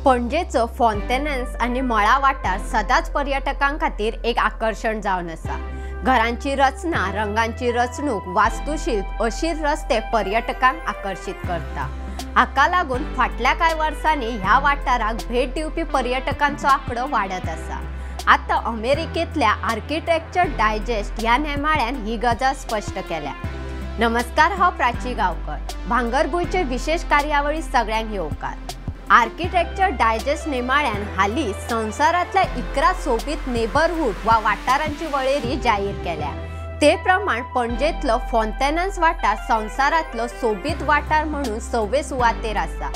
पणजेचो फोंतेन्स आनी मळा वाठार सदांच पर्यटकां खातीर एक आकर्शण जावन आसा। घरांची रचना, रंगांची रचणूक, वास्तुशिल्प अशीर रस्ते पर्यटकांक आकर्शीत करता। हाका लागून फाटल्या कांय वर्सांनी ह्या वाठाराक भेट दिवपी पर्यटकांचो आंकडो वाडत आसा। आतां अमेरिकेंतल्या आर्किटेक्चर डायजेस्ट ह्या नेमाळ्यान ही गजाल स्पश्ट केल्या। नमस्कार, हांव प्राची गांवकर। भांगरभूंयचे विशेष कार्यावळी सगळ्यांक येवकार। आर्किटेक्चर डायजेस्ट नेमाळ्यान हालीं संवसारांतल्या 11 सोबीत नेबरहूड वा वाठारांची वळेरी जाहीर केल्या। ते प्रमाण पणजेंतलो फोंतेन्स वाठार संवसारांतलो सोबीत वाठार म्हणून 6वे सुवातेर आसा।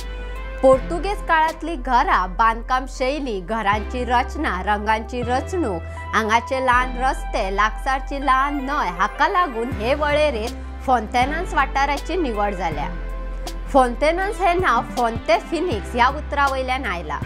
पोर्तुगेज काळांतली घरां, बांदकाम शैली, घरांची रचना, रंगांची रचणूक, हांगाचे ल्हान रस्ते, लागसारची ल्हान न्हंय हाका लागून हे वळेरेंत फोंतेन्स वाठाराची निवड जाल्या। फोंतेन्स हे नांव फोंते फिनिक्स ह्या उतरा वयल्यान आयला।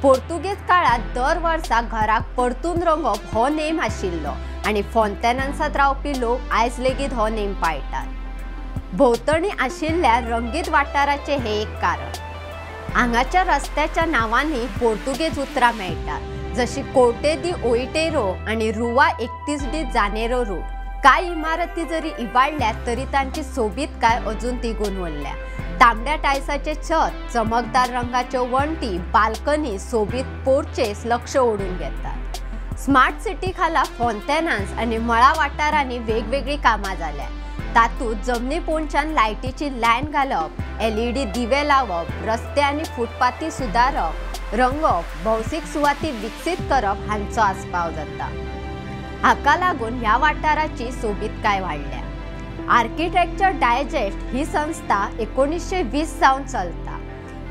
पोर्तुगेज काळांत दर वर्सा घराक परतून रंगोवप हो नेम आशिल्लो आनी फोंतेन्सांत रावपी लोक आयज लेगीत हो नेम पाळटात। भोंवतणी आशिल्ल्या रंगीत वाठाराचें हें एक कारण। हांगाच्या रस्त्याच्या नांवांनी पोर्तुगेज उतरां मेळटात, जशी कोर्टे दी ओइटेरो आनी रुवा 31 डी जानेरो रोड। कांय इमारती जरी इबाडल्यात तरी तांची सोबीतकाय अजून तिगून उरल्या। तांबड्या टायल्साचें छत, चमकदार रंगाच्यो वण्टी, बाल्कनी, सोबीत पोर्चेस लक्ष ओडून घेतात। स्मार्ट सिटी खाला फोंतेन्स आनी मळा वाठारांनी वेगवेगळीं कामां जाल्या। तातूंत जमनी पोंदच्यान लायटीची लायन घालप, LED दिवे लावप, रस्ते आनी फुटपाथी सुदारप, रंगोवप, भौशीक सुवाती विकसीत करप हांचो आस्पाव जाता। हाका लागून ह्या वाठाराची सोबीतकाय वाडल्या। आर्किटेक्चर डायजेस्ट ही संस्था 1920 सावन चलता।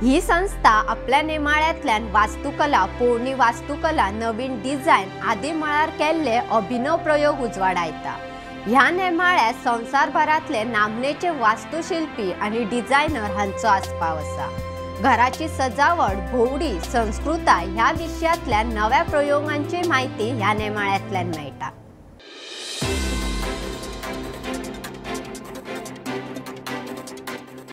ही संस्था आपल्या नेमाळ्यांतल्यान वास्तुकला, पोरणी वास्तुकला, नवीन डिझायन आदी मळार केल्ले अभिनव प्रयोग उजवाडायता। ह्या नेमाळ्यांत संवसारभरांतले नामनेचे वास्तुशिल्पी आनी डिझायनर हांचो आस्पाव आसा। घराची सजावट, भोंवडी, संस्कृताय ह्या विशयांतल्या नव्या प्रयोगांची म्हायती ह्या नेमाळ्यांतल्यान मेळटा।